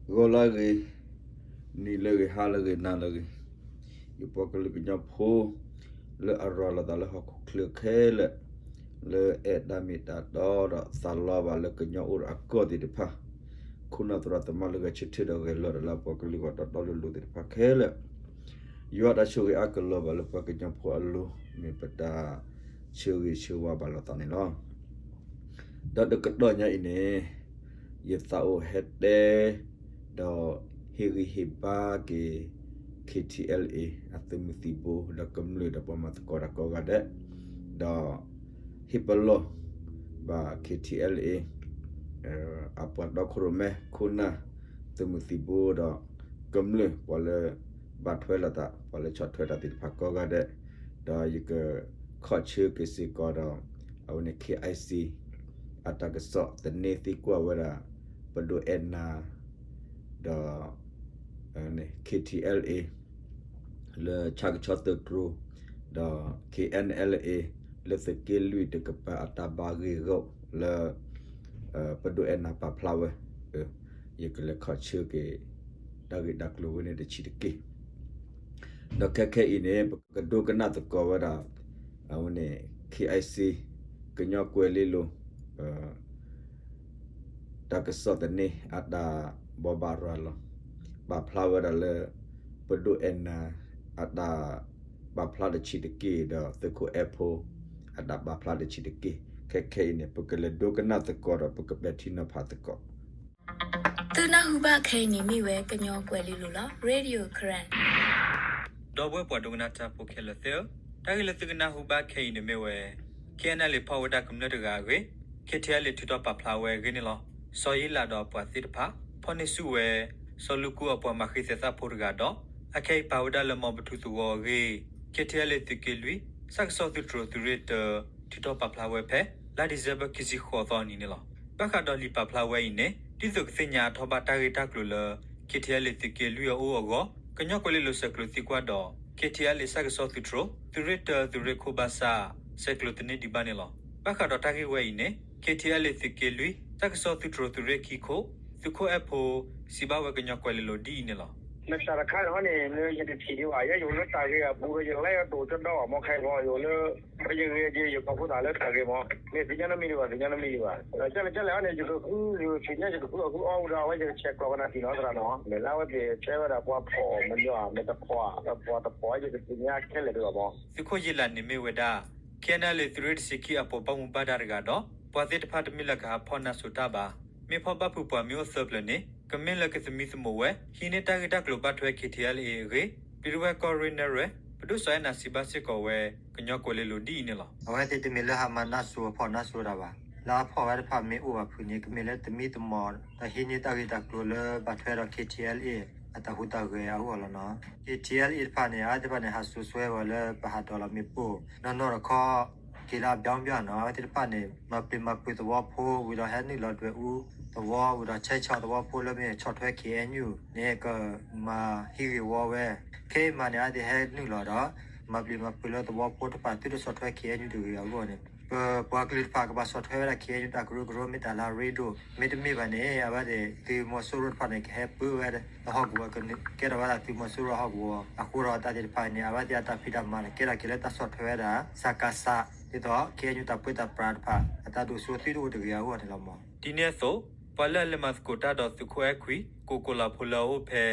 ဂီၤလၢအဂ့ၤ, နံၤလၢအဂ့ၤ, ဟါလၢအဂ့ၤ, နၤလၢအဂ့ၤ, ယပှၤကလုာ်ကညီဖိ လၢအရၤလီၤသးလၢဟီၣ်ခိၣ်ချၢခဲလၢာ် လၢအဲၣ်တၢ်မ့ၢ်တၢ်တီဒီးသးလီဘၣ်လၢကညီအိၣ်ဒီးအကီၢ်သ့ၣ်တဖၣ်, ခိၣ်နၢ်သရၣ်သမါလၢဂဲၤဆၢထၢၣ်ဒီးဂဲၤလီၤဒီးလၢအပှၤကလုာ်ဂီၢ်တီတီလိၤလိၤသ့ၣ်တဖၣ်ခဲလၢာ်, ယွၤတၢ်ဆိၣ်ဂ့ၤအါကလီၤဘၣ်လၢပှၤကညီဖိအလိၤ မ့ၢ်ပတၢ်ဆၢဂ့ၤဆၢဝါဘၣ်လိာ်သးန့ၣ်လီၤ. ဒီးတကတီၢ်ညါအံၤန့ၣ် ယသးအိၣ်ဟဲတဲ ဒီးဟ့ၣ်ဂံၢ်ဟ့ၣ်ဘါက့ၤ KTLA အသုးမုၢ်သံၣ်ဘိ ဒီးကမျၢၢ်ဒီးပှၤမၤသကိးတၢ်ကိးဂၤဒဲး, ဒီးဟ့ၣ်ပလီၢ်ဘၣ် KTLA အပှၤတီခိၣ်ရိၣ်မဲ ခိၣ်နၢ် သုးမုၢ်သံၣ်ဘိဒီးကမျၢၢ် ပှၤလၢဘၣ်ထွဲလိာ်သး ပှၤလၢဆီၣ်ထွဲတၢ်သ့ၣ်တဖၣ်ကိးဂၤဒဲး, ဒီးယကခီၣ်ဆၢက့ၤစ့ၢ်ကီးဒီး အဝဲန့ၣ် KIC အတၢ်ကစီၣ်သန့သံကွၢ်ဝဲဒၣ် ပဒိၣ်အဲၣ်နၤ ဒီး KTLA လၢဆၣ်ကဆီသုးတြိၤ ဒီး KNLA လၢသုးက့လွံၢ်တကပၤအတၢ်ဘၣ်ဂ့ၢ်ဂီၢ်လၢ ပဒိၣ်အဲၣ်နၤပာ်ဖျါဝဲ, ယကလဲၤခီၣ်ဆၢက့ၤ တၢ်ဂ့ၢ်တၢ်ကျိၤဝဲန့ၣ်တဆံးတက့ၢ်. ဒီးခဲခဲအံၤန့ၣ် ပကဒိကနၣ်သကိးဝဲဒၣ် အဝဲန့ၣ် KIC ကညီကွဲၤလ့လိၤ တၢ်ကစီၣ်သန့အတၢ်ဘိးဘၣ်ရၤလီၤ ပာ်ဖျါဝဲဒၣ်လၢ ပဒိၣ်အဲၣ်နၤ အတၢ်ပာ်ဖျါတဆံးတက့ၢ် ဒီးသုးခိၣ်အဲၣ်ဖိ အတၢ်ပာ်ဖျါတဆံးတက့ၢ်. ခဲခဲအံၤန့ၣ် ပကလဲၤဒိကနၣ်သကိးဒီးပကပဲာ်ထံနီၤဖးသကိး. သုနၢ်ဟူဘၣ်ခဲအံၤန့ၣ်မ့ၢ်ဝဲကညီကွဲၤလ့လိၤလီၤ Radio Karen ဒီပုၢ်ဝဲၢ်ပှၤဒိကနၣ်တၢ်ဖိခဲလၢာ်သ့ၣ်ဧၢ, တၢ်ဂ့ၢ်လၢသုကနၢ်ဟူဘၣ်ခဲအံၤန့ၣ်မ့ၢ်ဝဲ KNLA ဖီၣ်ဝဲဒၣ်ကမျၢၢ်တဂၤအဂ့ၢ်, KTLA ထုးထီၣ်ပာ်ဖျါဝဲအဂ့ၢ်န့ၣ်လီၤ. စီၤယ့လးဒီးအပှၤသ့ၣ်တဖၣ် ဖီၣ်န့ၢ်ဆူၣ်ဝဲ စီၤလူကူအပှၤမၤဃံသဲးသၣ်ဖိတဂၤဒီး အခဲအံၤပာ်ဝဲဒၣ်လၢမီၢ်ပထူသဝီအဂ့ၢ်, KTLA သုးက့လွံၢ် ဆၣ်ကဆီသုးတြိၤသုးရ့ၣ်တၢ ထုးထီၣ်ပာ်ဖျါဝဲဖဲ လါဒံၣ်စဲဘၢၣ် ခံဆံဃိးသီအနံၤန့ၣ်လီၤ. ဘၣ်ဃးဒီးလံာ်ပာ်ဖျါဝဲအံၤန့ၣ် ဒ်သိးကသ့ၣ်ညါအထီၣ်ဘၣ်တၢ်ဂ့ၢ်တၢ်ကျိၤလၢ KTLA သုးက့လွံၢ်အအိၣ်အဂီၢ် ကညီကွဲၤလ့လိၤဆဲးကျိးသံကွၢ်ဒီး KTLA ဆၣ်ကဆီသုးတြိၤ သုးရ့ၣ်တၢသုးရ့ၣ်ခိၣ်ဘၣ်ဆၣ် ဆဲးကျိးသန့ဒံးဘၣ်န့ၣ်လီၤ. ဘၣ်ဃးဒီးတၢ်ဂ့ၢ်ဝဲအံၤန့ၣ် KTLA သုးက့လွံၢ် ဆၣ်ကဆီသုးတြိၤသုးရ့ၣ်ခံခိၣ် သုးခိၣ်အဲၣ်ဖိ စံးဘၣ်ဝဲကညီကွဲၤလ့လိၤဒ်အံၤန့ၣ်လီၤ. မ့ၢ်တၢ်တခါန့ၣ်န့ၣ် ယတထံၣ်ဒံးဘၣ်, ယဲယအိၣ်လၢတၢ်ဂ့ၢ်အပူၤဒီး ယလဲၤယတိၢ်ကဒီးဘၣ်မ့ၢ်ခဲအံၤမ့ၢ် ယအိၣ်လၢ ယဂ့ၤယကီၢ်ဖိသၣ်လၢတၢ်ဂ့ၢ်မ့ၢ် မ့ၢ်သ့ၣ်ညါနီတမံၤဒံးဘၣ်, သ့ၣ်ညါနီတမံၤဒံးဘၣ်. ကလဲၣ်ကလဲၣ်န့ၣ် ယကဃု ယကသ့ၣ်ညါ ယကဃုအဃုအီၣ်ဝံၤဒီး အဝဲယကဆဲးကျိးကနၣ်သ့ၣ်နီၣ်သရၣ်နီၣ်, မ့ၢ်လၢအဝဲသ့ၣ်တဲဝဲဒၣ်ပှၤဖီၣ်မနုၤဧါ, မ့ၢ်တဖီၣ်ဧါ, တဖီၣ်တဖီၣ် ယကသ့ၣ်ညါခဲလၢာ်ဒံးဘၣ်မ့ၢ်. သုးခိၣ်ယ့လးန့ၣ်မ့ၢ်ဝဲဒၣ် KNLA သုးရ့ၣ်တဆံခံအပှၤဘၣ်မူဘၣ်ဒါတဂၤဒီး ပှၤသ့ၣ်တဖၣ်တမ့ၢ်လၢကဟးဖီၣ်နါစိၤတၢ်ဘၣ်. မ့ၢ်ဖီၣ်ဘၣ်ဖုးပှၤမ့ၢ်အိၣ်သၢဖျၢၣ်န့ၣ် ကမ့ၢ်လၢကသမံသမိးဝဲ ဟံးန့ၢ်တၢ်ဂ့ၢ်တၢ်ကျိၤဘၣ်ထွဲ KTLA အဂ့ၢ် ပျံၤတဝဲၢ်ကီၢ်ရ့ၣ်နဲၣ်ရွဲၣ် ပဒိၣ်စီၤအဲၣ်နၤစံးဘၣ်စ့ၢ်ကီးဝဲ ကညီကွဲၤလ့လိၤဒ်အံၤန့ၣ်လီၤ. အဝဲသ့ၣ်တမ့ၢ်လၢဟးမၤနါစိၤအဖီၣ်နါစိၤတၢ်ဘၣ်. လၢအဖီၣ်ဝဲတဖၣ်မ့ၢ်အိၣ်ဘၣ်ဖုးန့ၣ် ကမ့ၢ်လၢသမံသမိး ဒီးဟံးန့ၢ်တၢ်ဂ့ၢ်တၢ်ကျိၤလၢဘၣ်ထွဲဒီး KTLA အတၢ်ဟူးတၢ်ဂဲၤအဂီၢ်လီၤနီၣ်. KTLA တဖၣ်န့ၣ် အဝဲသ့ၣ်တဖၣ်န့ၣ် ဟးစိာ်ဆှၢဝဲလၢပဟးဒိးလီၤမ့ၣ်ပိၢ် နီၢ်နီၢ်တခီ က့ၤလၢအဘျီဘျီနီၣ်. အဝဲသ့ၣ်တဖၣ်န့ၣ် မၤပျံၤမၤဖုးသဝီဖိ ဝံၤဒီးဟဲနုာ်လီၤဒွဲၣ်အူသဝီ ဝံၤဒီးဆဲးဆီၣ်သဝီဖိလၢမ့ၢ်ဆီၣ်ထွဲ KNU န့ၣ် ကမၤဟံးဂ့ၢ်ဝီဝဲ. ခဲအံၤမးန့ၣ် အဝဲသ့ၣ်ဟဲနုာ်လီၤဒီး မၤပျံၤမၤဖုးလၢသဝီဖိတဖၣ် သုတဆီၣ်ထွဲ KNU တဂ့ၤအဂီၢ်န့ၣ် ပပှၤကလုာ်တဖၣ်ကဘၣ်ဆီၣ်ထွဲဝဲဒၣ် KNU တၢ်ကရၢကရိ မ့ၢ်တၢ်လၢအရ့ဒိၣ်, မ့တမ့ၢ်ဘၣ်န့ၣ် အဝဲသ့ၣ်သုးမီၤစိရိၤတဖၣ်န့ၣ် ကဟဲပၢဝဲလၢဟီၣ်ကဝီၤ ကကဲထီၣ်ဝဲဒၣ်သုးမီၤစိရိၤအဟီၣ်ကဝီၤ. အဃိဒီးတၢ်သ့ၣ်တဖၣ်န့ၣ် အဝဲသ့ၣ်အတၢ်ဖံးတၢ်မၤန့ၣ် ကဲထီၣ်က့ၤလၢတၢ်ဆီၣ်ထွဲဝဲဒၣ် စကစ ဒ်သိး KNU တၢ်ပၢတၢ်ပြးတဖၣ် အတၢ်ဒိၣ်စိသံတအိၣ်တဂ့ၤအဂီၢ်န့ၣ်လီၤမး. ဒ်န့ၣ်အသိး ပှၤလၢအလဲၤမၤသကိးတၢ်ဒီးသုးခိၣ်အဲၣ်ခွံ ကိၣ်ကိၣ်လၤဖိလၢအအိၣ်ဖဲ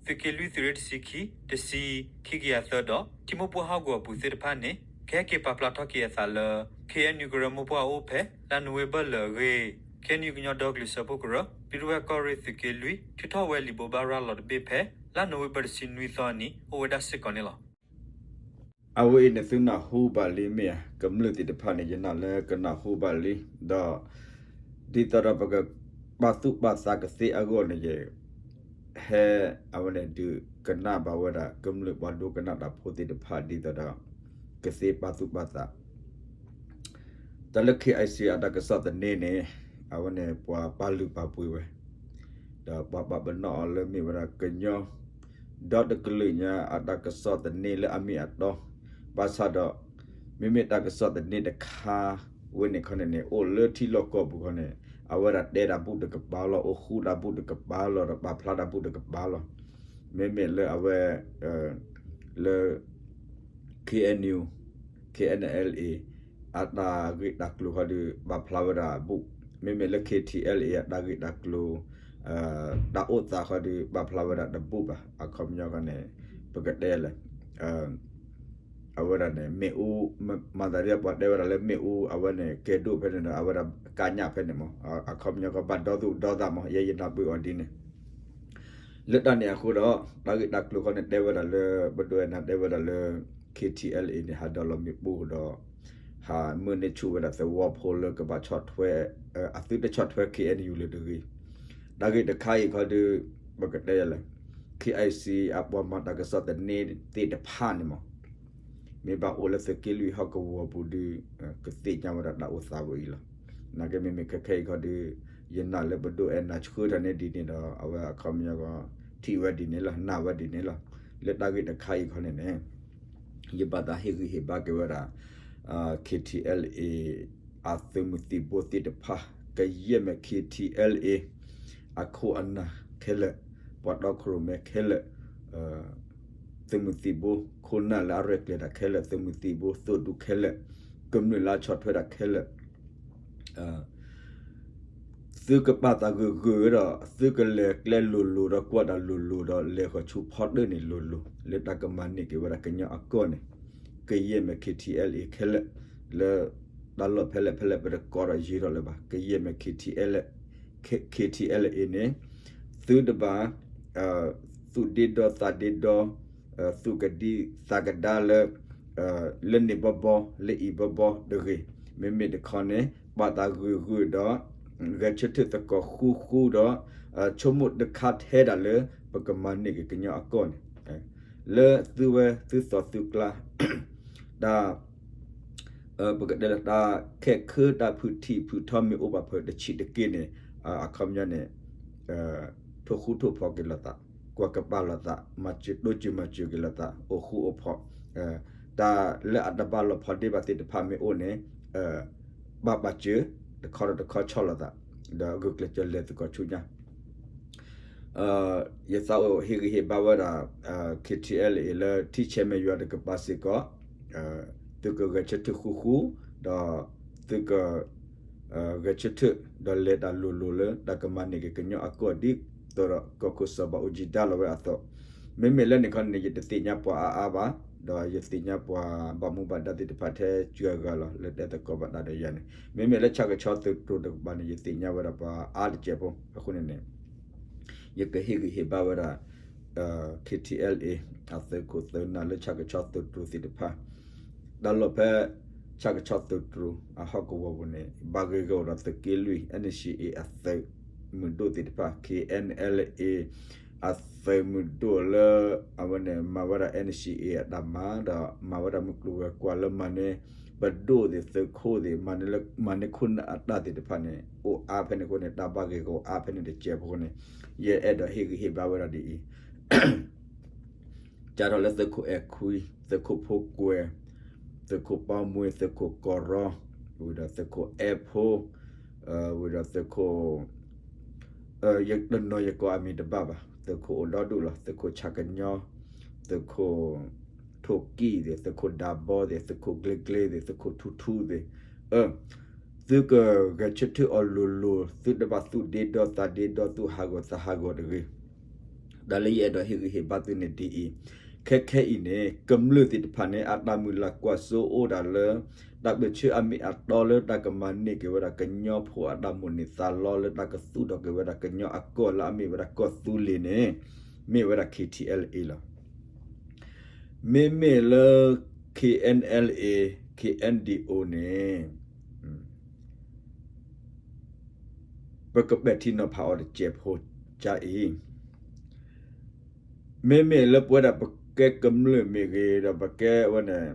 သုးက့လွံၢ်သုးရ့ၣ်တဆံခံ တဆံ ခံကယၤသၢဒီး ထံမိၢ်ပှၢ်ဟီၣ်ကဝီၤအပူၤသ့ၣ်တဖၣ်န့ၣ် ကဟဲက့ၤပာ်ဖျါထီၣ်က့ၤအသးလၢ KNU ကရၢမိၢ်ပှၢ်အအိၣ်ဖဲ လါနိၣ်ဝ့ဘၢၣ်လၢာ်အဂ့ၢ် KNU ကညီဒီကလုာ်စၢဖှိၣ်ကရၢ ပျံၤတဝဲၢ်ကီၢ်ရ့ၣ်သုးက့လွံၢ် ထုးထီၣ်ဝဲလံာ်ဘိးဘၣ်ရၤလီၤတဘ့ၣ်ဖဲ လါနိၣ်ဝ့ဘၢၣ်တဆံနွံသီအနံၤ အိၣ်ဝဲဒၣ်စ့ၢ်ကီးန့ၣ်လီၤ. အဝဲအံၤန့ၣ်သုနၢ်ဟူဘၣ်လံမ့ၢ်ဧါ, ကမျၢၢ်သ့ၣ်တဖၣ်န့ၣ် ယနာ်လၢကနၢ်ဟူဘၣ်လံ, ဒီး ဒ်သိးဒီးပကပာ်သူၣ်ပာ်သးကသ့အဂီၢ်န့ၣ် ယဟဲ အဝဲန့ၣ်ဒုးကနၣ်ဘၣ်ဝဲဒၣ် ကမျၢၢ်ပှၤဒိကနၣ်တၢ်ဖိသ့ၣ်တဖၣ်ဒ်သိးဒီး ကသ့ပာ်သူၣ်ပာ်သး တၢ်လၢ KIC အတၢ်ကစီၣ်သန့န့ၣ် အဝဲန့ၣ်ပှၤပာ်လုၢ်ပာ်ပှ့ၤဝဲ, ဒီးပှၤပာ်ပနီၣ်အီၤလၢမ့ၢ်ဝဲဒၣ်ကညီ ဒီတကလုာ်ညါအတၢ်ကစီၣ်သန့လၢအမ့ၢ်အတီ, ဘၣ်ဆၣ်ဒီး မ့မ့ၢ်တၢ်ကစီၣ်သန့တခါဝဲန့ၣ်ခီန့ၣ်န့ၣ် အိၣ်လၢထံလီၢ်ကီၢ်ပူၤခီန့ၣ် အဝဲဒၣ်တဲတၢ်ဘူၣ်တကပၤလီၤ, အိၣ်ဃူတၢ်ဘူၣ်တကပၤလီၤ, ဒီးပာ်ဖျါတၢ်ဘူၣ်တကပၤလီၤ. မ့မ့ၢ်လၢအဝဲ လၢ K N U, K N L A အတၢ်ဂ့ၢ်တၢ်ကျိၤဃီဒီး ပာ်ဖျါဝဲဒၣ်ဘူၣ်, မ့မ့ၢ်လၢ K T L A အတၢ်ဂ့ၢ်တၢ်ကျိၤ တၢ်အိၣ်သးဃီဒီး ပာ်ဖျါဝဲဒၣ်တဘူၣ်ဘၣ်. အခီပညီဃီန့ၣ် ပကတဲလဲၣ် အဝဲဒၣ်န့ၣ် မ့ၣ်အူ, မၤသးဒ်ပှၤတဲဝဲဒၣ်လၢမ့ၣ်အူ အဝဲန့ၣ် ကဲဒိၣ်ဖဲန့ၣ်ဒီး အဝဲဒၣ်ကါညၣ်ဖဲန့ၣ်မး, အခီပညီဃီ ဘၣ်ဒီသူၣ်ဒီသးမး, ယဲယနၢ်ပၢၢ်အီၤဒ်န့ၣ် လၢတၢ်န့ၣ်အဃိဒီး တၢ်ဂ့ၢ်တၢ်ကျိၤဃီန့ၣ် တဲဝဲဒၣ်လၢ ပဒိၣ်အဲၣ်နၤတဲဝဲဒၣ်လၢ K T L A န့ၣ် ဟးဒိးလီၤမ့ၣ်ပိၢ်ဒီး ဟးမၢန့ၢ်ဆူၣ်ဝဲဒၣ်သဝီဖိလၢကဘၣ်ဆီၣ်ထွဲ, အသုတဆီၣ်ထွဲ K N U လၢၤတဂ့ၤ. တၢ်ဂ့ၢ်တခါအံၤခီဒီး ပကတဲလဲၣ် K I C အပှၤမၤတၢ်ကစီၣ်သန့သ့ၣ်တဖၣ်န့ၣ်မး မ့ၢ်ဘၣ်အိၣ်လၢသုးက့လွံၢ်ဟီၣ်ကဝီၤပူၤဒီး ကသ့ၣ်ညါဝဲဒၣ်တၢ်အိၣ်သးဝဲအံၤလီၤ. နာ်က့မ့မ့ၢ်ခဲခဲအံၤခီဒီး ယနာ်လၢပဒိၣ်အဲၣ်နၤဆှၢထီၣ်န့ၢ်ဒ်န့ၣ်ဒီး အဝဲအခီပညီဃီ ထံၣ်ဝဲဒ်န့ၣ်လီၤ, နာ်ဝဲဒ်န့ၣ်လီၤ. လၢတၢ်ဂ့ၢ်တခါအံၤခီန့ၣ်န့ၣ် ယဘၣ်သးဟ့ၣ်ဂံၢ်ဟ့ၣ်ဘါက့ၤဝဲဒၣ် K T L A အသုးမုၢ်သံၣ်ဘိသ့ၣ်တဖၣ် ကယဲၢ်မ့ၢ် K T L A အခိၣ်အနၢ်ခဲလၢာ်, ပှၤတီခိၣ်ရိၣ်မဲခဲလၢာ်, သုးမုၢ်သံၣ်ဘိခိၣ်နၢ်လၢအရဲၣ်ကျဲၤတၢ်ခဲလၢာ်, သုးမုၢ်သံၣ်ဘိသုးဒူခဲလၢာ်, ကမျၢၢ်လၢအဆီၣ်ထွဲတၢ်ခဲလၢာ် သုကပာ်သးဂုာ်ဂုာ်ဒီး သုကလဲၤကျဲလိၤလိၤဒီးကွၢ်တၢ်လိၤလိၤဒီးလဲၤဃီၤဆူဖီတၢၣ်န့ၣ်လိၤလိၤ လၢတၢ်ကမၤန့ၢ်က့ၤဝဲဒၣ်ကညီအကီၢ်န့ၣ် ကယဲၢ်မ့ၢ် K T L A ခဲလၢာ် လၢတၢ်လီၢ်ဖဲလဲၣ်ဖဲလဲၣ်ပတကိးဒီးယံၤထီၣ်လၢၤဘၣ် ကယဲၢ်မ့ၢ် K T L, K, K T L A န့ၣ် သုတဘၣ် သူၣ်ဒ့ဒီသးဒ့ဒီ, သူၣ်ကဒံသးကဒါလၢ လၢန့ၣ်ဘီဘီ လၢအံၤဘီဘီတဂ့ၤ. မ့မ့ၢ်တခီန့ၣ် ပာ်သးဂုာ်ဂုာ်ဒီး ဂဲၤဆၢထၢၣ်သကိးဃူဃူဒီး ဆိကမိၣ်တခါထဲဒၣ်လၢ ပကမၤန့ၢ်က့ၤကညီအကီၢ်န့ၣ် လၢသုဝဲသုသီၣ်သုကျါ တၢ် ပကတဲလၢတၢ်ခဲၣ်ခၢတၢ်ဖုၣ်ထံၣ်ဖုၣ်ထီမ့ၢ်အိၣ်ဘၣ်ဖဲတဆံးတက့ၢ်န့ၣ် အခီပညီန့ၣ် ထိၣ်ဃူထိၣ်ဖိးက့ၤလိာ်သး, ကွၢ်ကပာ်လိာ်သး, မၤစၢၤတိစၢၤမၤစၢၤက့ၤလိာ်သး, အိၣ်ဃူအိၣ်ဖိး, တၢ်လၢအတဘၣ်လိာ်ဖိးဒ့ဘၣ်သ့ၣ်တဖၣ်မ့ၢ်အိၣ်န့ၣ် ဘၣ်ပာ်စၢၤ, တခီဒီးတခီဆီၣ်လိာ်သး, ဒီးဂုာ်ကျဲးစၢးလဲၤသကိးဆူညါ ယသးအိၣ်ဟ့ၣ်ဂံၢ်ဟ့ၣ်ဘါဝဲဒၣ် K T L A လၢထံဆဲးမဲာ်ယွၤတကပၤစ့ၢ်ကီး, သုကဂဲၤဆၢထၢၣ်ဃူဃူ, ဒီးသုက ဂဲၤဆၢထၢၣ် ဒီးလဲၤတၢ်လိၤလိၤလၢတၢ်ကမၤန့ၢ်က့ၤကညီအကီၢ်ဒ်သိးဒီး ကီၢ်ခိၣ်စီၤဘးအူကၠံဒါလီၤဝဲအသိး, မ့မ့ၢ်လၢန့ၣ်ခီန့ၣ် ယတသ့ၣ်ညါပှၤအါအါဘၣ်, ဒီးယသ့ၣ်ညါပှၤဘၣ်မူဘၣ်ဒါသ့ၣ်တဖၣ်ထဲစှၤဂၤလီၤ လၢတဲသကိးဘၣ်တၢ်ဒီးယၤန့ၣ်, မ့မ့ၢ်လၢဆၣ်ကဆီသုးတြိၤတကပၤန့ၣ် ယသ့ၣ်ညါဝဲဒၣ်ပှၤအါတစဲးဖိအဃိန့ၣ်န့ၣ် ယကဟ့ၣ်ဂံၢ်ဟ့ၣ်ဘါဝဲဒၣ် K T L A အသုးခိၣ်သုးနၢ်လၢဆၣ်ကဆီသုးတြိၤသ့ၣ်တဖၣ်, တၢ်လီၢ်ဖဲ ဆၣ်ကဆီသုးတြိၤအဟီၣ်ကဝီၤပူၤန့ၣ် ဘၣ်ဂ့ၢ်ဂီၢ်ဒီးသုးက့လွံၢ် N C A အသုးမုၢ်ဒိၣ်သ့ၣ်တဖၣ်, K N L A အသုးမုၢ်ဒိၣ်လၢ အဝဲန့ၣ်မၤဝဲဒၣ် N C A အတၢ်မၤ ဒီးမၤဝဲဒၣ်မုၢ်ကျိၤဝဲၤကွာ်လၢမၤန့ၢ် ပဒိၣ်သ့ၣ်သုးခိၣ်သ့ၣ် မၤန့ၢ်ခိၣ်နၢ်အတၢ်သ့ၣ်တဖၣ်န့ၣ် အိၣ်အါဖဲန့ၣ်အဃိန့ၣ် တၢ်ဘၣ်ဂ့ၢ်ဂီၢ်အါဖဲန့ၣ်တစဲးဖိအဃိန့ၣ် ယအဲၣ်ဒိးဟ့ၣ်ဂံၢ်ဟ့ၣ်ဘါဝဲဒၣ်ဒ်အံၤ စးထီၣ်လၢသုးခိၣ်အဲၣ်ခွံ, သုးခိၣ်ဖိကွဲၤ, သုးခိၣ်ပီမွ့, သုးခိၣ်ကီၢ်ရီ, ဝံၤဒီးသုးခိၣ်အဲၣ်ဖိ, ဝံၤဒီးသုးခိၣ် တနီၤယကိးအမံၤတဘၣ်ဘၣ်, သုးခိၣ်အိၣ်ဒီဒူၣ်လီၤ, သုးခိၣ်ဆၣ်ကညီ, သုးခိၣ်ထိၣ်ကံၢ်သ့ၣ်, သုးခိၣ်ဒးဘီသ့ၣ်, သုးခိၣ်ကျ့ကျ့သ့ၣ်, သုးခိၣ်ထူထူသ့ၣ်, သုကဂဲၤဆၢထၢၣ်အီၤလိၤလိၤ, သုတဘၣ်သူၣ်ဒ့ဒီသးဒ့ဒီ သူၣ်ဟးဂီၤသးဟးဂီၤတဂ့ၤ. တၢ်လၢယအဲၣ်ဒိးဟ့ၣ်ဂံၢ်ဟ့ၣ်ဘါသုန့ၣ်ဒ်အံၤ, ခဲခဲအံၤန့ၣ် ကမျၢၢ်သ့ၣ်တဖၣ်န့ၣ် အတၢ်မုၢ်လၢ်ကွၢ်စိအိၣ်ဒၣ်လၢ တၢ်ပၢၢ်ဆၢအမ့ၢ်အတီလၢတၢ်ကမၤန့ၢ်က့ၤဝဲဒၣ်ကညီဖိအတၢ်မိၣ်န့ၢ်သးလီလၢတၢ်ကသူၣ်ထီၣ်က့ၤဝဲဒၣ်ကညီအကီၢ်လၢအမ့ၢ်ဝဲဒၣ်ကီၢ်သူလ့ၤန့ၣ် မ့ၢ်ဝဲဒၣ် K T L A လီၤ. မ့မ့ၢ်လၢ K N L A, K N D O န့ၣ် ပကပဲာ်ထံနီၤဖးအီၤတစဲးဖိကအံၤ, မ့မ့ၢ်လၢပဝဲဒၣ်ပကဲကမျၢၢ်မ့ၢ်ဂ့ၤ ဒီးပကဲဝဲန့ၣ်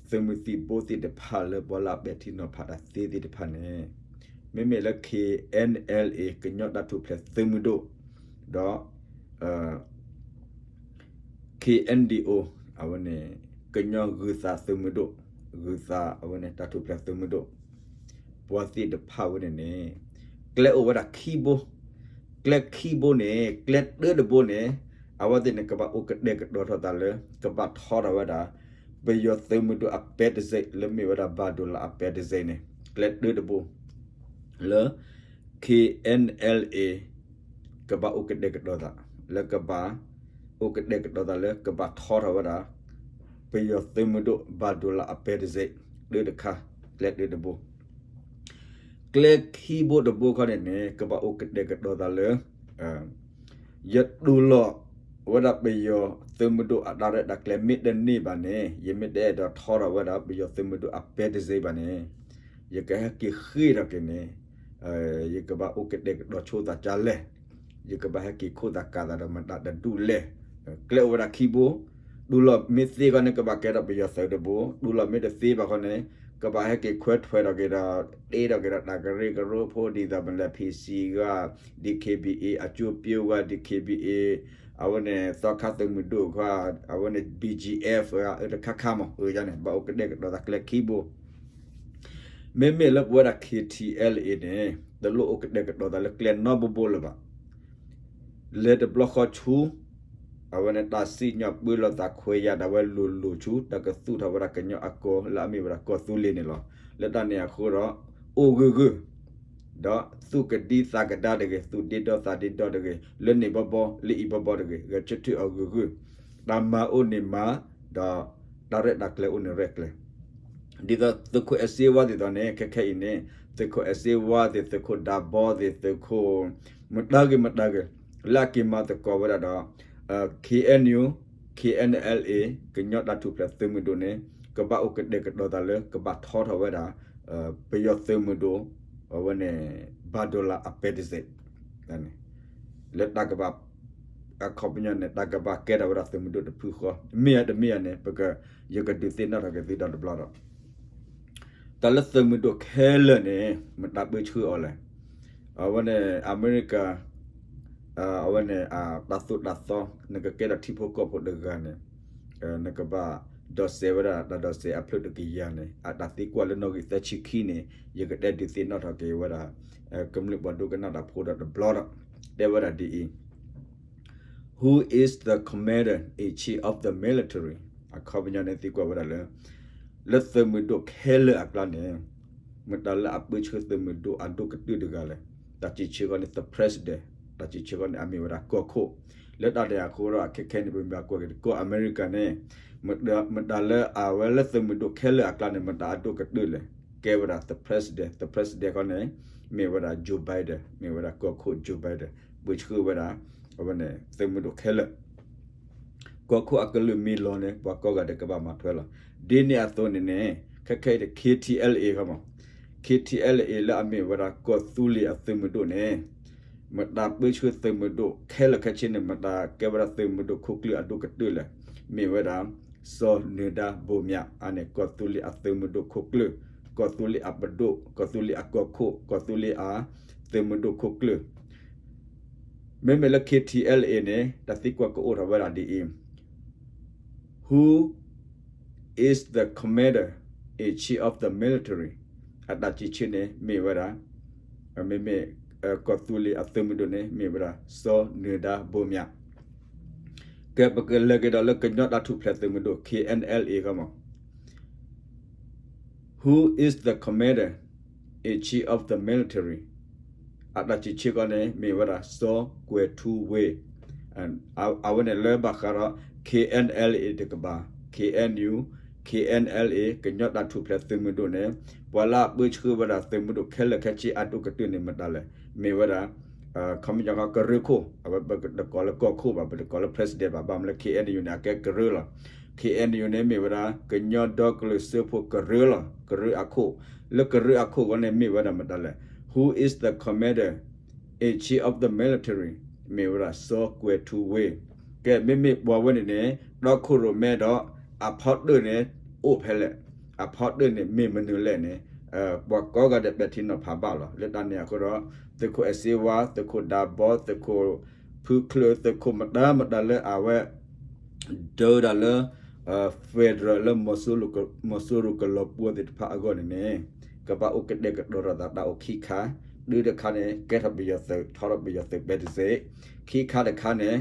သုးမုၢ်သံၣ်ဘိသ့ၣ်တဖၣ်လၢပှၤလၢအပဲာ်ထံနီၤဖးတၢ်သ့သ့ၣ်တဖၣ်န့ၣ် မ့မ့ၢ်လၢ K N L A ကညီတၢ်ထူၣ်ဖျဲးသုးမုၢ်ဒိၣ် ဒီး K N D O အဝဲန့ၣ် ကညီဂုၢ်သးသုးမုၢ်ဒိၣ်, ဂုၢ်သးအဝဲန့ၣ် တၢ်ထူၣ်ဖျဲးသုးမုၢ်ဒိၣ်, ပှၤသ့ၣ်တဖၣ်ဝဲန့ၣ်န့ၣ် ကျဲအိၣ်ဝဲဒၣ်ခံဘိ, ကျဲခံဘိန့ၣ် ကျဲတၢတဘိန့ၣ် အဝဲသ့ၣ်န့ၣ် ကဘၣ်အိၣ်ကတဲာ်ကတီၤထီၣ်သးလၢ ကဘၣ်ထီထီၣ်ဝဲဒၣ် ပယီၤသုးမုၢ်ဒိၣ်အပဲတစ့ လၢမ့ၢ်ဝဲဒၣ်ဘၣ်ဒိလၣ်အပဲတစ့န့ၣ် ကျဲတၢတဘိ လၢ K N L A ကဘၣ်အိၣ်ကတဲာ်ကတီၤသး လၢကဘၣ် အိၣ်ကတဲာ်ကတီၤသးလၢကဘၣ်ထီထီၣ်ဝဲဒၣ် ပယီၤသုးမုၢ်ဒိၣ်ဘၣ်ဒိလၣ်အပဲတစ့ တၢတခါ ကျဲတၢတဘိ ကျဲခံဘိတဘိခီန့ၣ်န့ၣ် ကဘၣ်အိၣ်ကတဲာ်ကတီၤသးလၢ ယတူၢ်လိာ်ဝဲဒၣ်ပယီၤသုးမုၢ်ဒိၣ်အတၢ်ရဲၣ်တၢ်ကျဲၤမ့ၢ်တန့ၢ်ဘၣ်န့ၣ် ယမ့ၢ်တအဲၣ်ဒိးထီထီၣ်ဝဲဒၣ်ပယီၤသုးမုၢ်ဒိၣ်အပဲတစ့ဘၣ်န့ၣ် ယကဟဲက့ၤဃ့ၢ်ထီၣ်က့ၤန့ၣ် ယကဘၣ်အိၣ်ကတဲာ်ကတီၤဆိသးကလဲၣ်, ယကဘၣ်ဟဲက့ၤခိၣ်သးကးသးဒီးမတၤတဒူၣ်လဲၣ်. ကျဲအိၣ်ဝဲဒၣ်ခံဘိ, တူၢ်လိာ်မ့ၢ်သ့ခီန့ၣ် ကဘၣ်ကဲထီၣ်ပယီၤသုးတဘိ, တူၢ်လိာ်မ့ၢ်တသ့ဘၣ်ခီန့ၣ် ကဘၣ်ဟဲက့ၤခွဲးထွဲးထီၣ်က့ၤဒီး တ့ထီၣ်က့ၤဒီးတၢ်ကရၢကရိဖိ ဒ်သိးပလဲၤ P C ဂၤ D K B A အကၠိပၠိဂၤ D K B A အဝဲန့ၣ် သီခါသုးမုၢ်ဒိၣ်ခါ အဝဲန့ၣ် B G F ဂၤ အတခါခါမး အန့ၣ် ဘၣ်အိၣ်ကတဲာ်ကတီၤသးကျဲခံဘိ မ့မ့ၢ်လၢပဝဲဒၣ် K T L A န့ၣ် တလိၣ်အိၣ်ကတဲာ်ကတီၤသးလၢကျဲနီတဘိဘိလၢၤဘၣ်. လဲၤတဘျီဃီဆူ အဝဲန့ၣ်တၢ်စံၣ်ညီၣ်ပၢလီၤသးခွဲးယာ်ဒၣ်ဝဲလိၤလိၤဆူ တၢ်ကသူၣ်ထီၣ်ဝဲဒၣ်ကညီအကီၢ်လၢအမ့ၢ်ဝဲဒၣ်ကီၢ်သူလ့ၤန့ၣ်လီၤ. လၢတၢ်န့ၣ်အဃိဒီး အိၣ်ဂၢၢ်ဂၢၢ် ဒီးသူၣ်ကဒံသးကဒါတဂ့ၤ, သူၣ်ဒ့ဒီသးဒ့ဒီတဂ့ၤ, လၢန့ၣ်ဘီဘီ လၢအံၤဘီဘီတဂ့ၤ, ဂဲၤဆၢထၢၣ်အီၤဂၢၢ်ဂၢၢ်, တၢ်မၤအိၣ်န့ၣ်မၤ, ဒီးတၢ်ရဲၣ်တၢ်ကျဲၤအိၣ်န့ၣ်ရဲၣ်ကျဲၤ ဒ်သိးသုးခိၣ်အဲၣ်စ့ဝါသ့ၣ်သိးန့ၣ် ခဲခဲအံၤန့ၣ် သုးခိၣ်အဲၣ်စ့ဝါသ့ၣ် သုးခိၣ်ဒးဘီသ့ၣ် သုးခိၣ် မတၤဂ့ၤမတၤဂ့ၤ လၢအက့ၤမၤသကိးဝဲဒၣ်ဒီး K N U, K N L A ကညီတၢ်ထူၣ်ဖျဲးသုးမုၢ်ဒိၣ်န့ၣ် ကဘၣ်အိၣ်ကတဲာ်ကတီၤသးလၢ ကဘၣ်ထီထီၣ်ဝဲဒၣ် ပယီၤသုးမုၢ်ဒိၣ် အဝဲန့ၣ် ဘၣ်ဒိလၣ်အပဲတစ့ လၢတၢ်ကဘၣ် အခီပညီန့ၣ် တၢ်ကဘၣ်ကဲထီၣ်ဝဲဒၣ်သုးမုၢ်ဒိၣ်တဖုဃီ, မ့ၢ်ဧါတမ့ၢ်ဧါန့ၣ် ပက ယကဒုးသ့ၣ်နီၣ်ထီၣ်က့ၤသုဒီတဘျီဒီး တၢ်လၢသုးမုၢ်ဒိၣ်ခဲလၢာ်န့ၣ် မတၤပၢဆှၢအီၤလဲၣ်. အဝဲန့ၣ် အမဲရကၤ အဝဲန့ၣ် တၢ်သိၣ်တၢ်သီ နကကဲထီၣ်ထံဖိကီၢ်ဖိတဂၤန့ၣ် နကဘၣ်ဒိးစဲးဝဲဒၣ် တၢ်ဒိးစဲးအဖျၢၣ်တကယၤန့ၣ် အတၢ်သံကွၢ်လၢနီၣ်ဂံၢ်သၢဆံခံန့ၣ် ယကတဲဒုးသ့ၣ်နီၣ်ထီၣ်က့ၤဝဲဒၣ် ကမျၢၢ်ပှၤဒိကနၣ်တၢ်ဖိဒီးတဘျီဒီး တဲဝဲဒၣ်ဒ်အံၤ Who is the commander in chief of the military? အခီပညီန့ၣ်သံကွၢ်ဝဲဒၣ်လၢ လၢသုးမုၢ်ဒိၣ်ခဲလၢာ်အကျါန့ၣ် မတၤလၢအပၢဆှၢသုးမုၢ်ဒိၣ်အဒိၣ်ကတၢၢ်တဂၤလဲၣ်. တၢ်စံးဆၢဃီန့ၣ် the president, တၢ်စံးဆၢဃီန့ၣ် အမ့ၢ်ဝဲဒၣ်ကီၢ်ခိၣ်. လၢတၢ်န့ၣ်အဃိဒီး အခဲခဲအံၤန့ၣ် ပမ့ၢ်ကွၢ်က့ၤကီၢ်အမဲရကၤန့ၣ် မတၤလၢအဝဲလၢသုးမုၢ်ဒိၣ်ခဲလၢာ်အကျါန့ၣ် မတၤအဒိၣ်ကတၢၢ်လဲၣ်. ကဲဝဲဒၣ် the president, the president ဃီန့ၣ် မ့ၢ်ဝဲဒၣ် Joe Biden, မ့ၢ်ဝဲဒၣ်ကီၢ်ခိၣ် Joe Biden ပၢဆှၢဝဲဒၣ် အဝဲန့ၣ် သုးမုၢ်ဒိၣ်ခဲလၢာ် ကီၢ်ခိၣ်အကလုၢ်မ့ၢ်လီၤန့ၣ် ပှၤကိးဂၤဒဲးကဘၣ်မၤထွဲလီၤ. ဒ်န့ၣ်အသိးန့ၣ်န့ၣ် ခဲခဲအံၤ K T L A ခီမး K T L A လၢအမ့ၢ်ဝဲဒၣ်ကီၢ်သူလ့ၤအသုးမုၢ်ဒိၣ်န့ၣ် မတၤပၢဆှၢသုးမုၢ်ဒိၣ်ခဲလၢာ်ခဲဆ့န့ၣ် မတၤကဲဝဲဒၣ်သုးမုၢ်ဒိၣ်ခိၣ်ကျၢၢ်အဒိၣ်ကတၢၢ်လဲၣ်. မ့ၢ်ဝဲဒၣ် စီၤနၢၤဒါဘိၣ်မၠး အန့ၣ် ကီၢ်သူလ့ၤအသုးမုၢ်ဒိၣ်ခိၣ်ကျၢၢ်, ကီၢ်သူလ့ၤအပဒိၣ်, ကီၢ်သူလ့ၤအကီၢ်ခိၣ်, ကီၢ်သူလ့ၤအသုးမုၢ်ဒိၣ်ခိၣ်ကျၢၢ် မ့မ့ၢ်လၢ K T L A န့ၣ် တၢ်သံကွၢ်ကအိၣ်ထီၣ်ဝဲဒၣ်ဒ်အံၤ, Who is the commander in chief of the military? အတၢ်စံးဆၢန့ၣ် မ့ၢ်ဝဲဒၣ် မ့မ့ၢ် ကီၢ်သူလ့ၤအသုးမုၢ်ဒိၣ်န့ၣ် မ့ၢ်ဝဲဒၣ် စီၤနၢၤဒါဘိၣ်မၠး. ကဲ ပကလဲၤက့ၤဒီးလၢကညီတၢ်ထူၣ်ဖျဲးသုးမုၢ်ဒိၣ် K N L A ခီမး Who is the commander in chief of the military? အတၢ်စံးဆၢဃီန့ၣ် မ့ၢ်ဝဲဒၣ် စီၤကွဲၤထူဝ့ အဝဲန့ၣ်လၢဘၣ်ဃးဒီး K N L A တကပၤ K N U, K N L A ကညီတၢ်ထူၣ်ဖျဲးသုးမုၢ်ဒိၣ်န့ၣ် ပှၤလၢအပၢဆှၢဝဲဒၣ်သုးမုၢ်ဒိၣ်ခဲလၢာ်ခဲဆ့အဒိၣ်ကတၢၢ်န့ၣ်မတၤလဲၣ်. မ့ၢ်ဝဲဒၣ် ခီပညီကီး ကရၢခိၣ် အဝဲပတကိးလၢကီၢ်ခိၣ်ဘၣ် ပတကိးလၢ president ဘၣ် ဘၣ်မနုၤလၢ K N U န့ၣ် အကဲကရၢလီၤ. K N U န့ၣ် မ့ၢ်ဝဲဒၣ် ကညီဒီကလုာ်စၢဖှိၣ်ကရၢလီၤ. ကရၢအခိၣ် လၢကရၢအခိၣ်ဃီန့ၣ် မ့ၢ်ဝဲဒၣ်မတၤလဲၣ်. Who is the commander in chief of the military? မ့ၢ်ဝဲဒၣ် စီၤကွဲၤထူဝ့. ကဲ မ့မ့ၢ်ပှၤဝဲန့ၣ်န့ၣ် တီခိၣ်ရိၣ်မဲဒီး အဖီတၢၣ်န့ၣ် အိၣ်ဖဲလဲၣ်. အဖီတၢၣ်န့ၣ် မ့ၢ်မနုၤလဲၣ်န့ၣ် ပှၤကိးဂၤဒဲးပဲာ်ထံနီၤဖးဘၣ်လီၤ. လၢတၢ်န့ၣ်အဃိဒီး သုးခိၣ်အဲၣ်စ့ဝါ, သုးခိၣ်ဒးဘီ, သုးခိၣ်ဖုချၢ, သုးခိၣ်မတၤမတၤလၢအဝဲ ဒၢဝဲဒၣ်လၢ federal လၢ မီၤစိရိၤကလီၤပှီၢ်သ့ၣ်တဖၣ်အဂီၢ်န့ၣ်န့ၣ် ကဘၣ်အိၣ်ကတဲာ်ကတီၤထီၣ်သးတၢ်အိၣ်ခံခါ, တၢ်တခါန့ၣ် ကဲထီၣ်ပယီၤသုး ထီထီၣ်ပယီၤသုးပဲတစ့ၢ်, ခံခါတခါန့ၣ်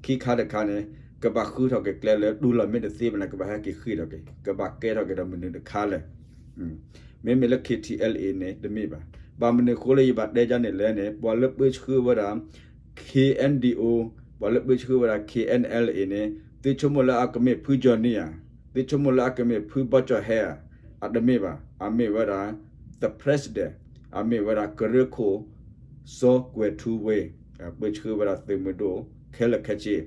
ခံခါတခါန့ၣ် ကဘၣ်ဃုထီၣ်က့ၤကျဲလၢ တူၢ်လိာ်မ့ၢ်တသ့ဘၣ်န့ၣ် ကဘၣ်ဟဲက့ၤဃ့ထီၣ်က့ၤ ကဘၣ်ကဲထီၣ်က့ၤဒီးမနုၤတခါလဲၣ်. မ့မ့ၢ်လၢ K T L A န့ၣ် တမ့ၢ်ဘၣ်. ဘၣ်မနုၤအဃိလၢယဘၣ်တဲဒ်န့ၣ်လဲၣ်န့ၣ် ပှၤလၢပၢဆှၢဝဲဒၣ် K N D O, ပှၤလၢပၢဆှၢဝဲဒၣ် K N L A န့ၣ် သုဆိကမိၣ်လၢအကမ့ၢ်ဖုကၠီၤနံဧါ, သုဆိကမိၣ်လၢအကမ့ၢ်ဖုဘီကၠီၤဟဲဧါ, အတမ့ၢ်ဘၣ်. အမ့ၢ်ဝဲဒၣ် the president, အမ့ၢ်ဝဲဒၣ်ကရၢခိၣ် စီၤကွဲၤထူဝ့ ပၢဆှၢဝဲဒၣ်သုးမုၢ်ဒိၣ် ခဲလၢာ်ခဲဆ့,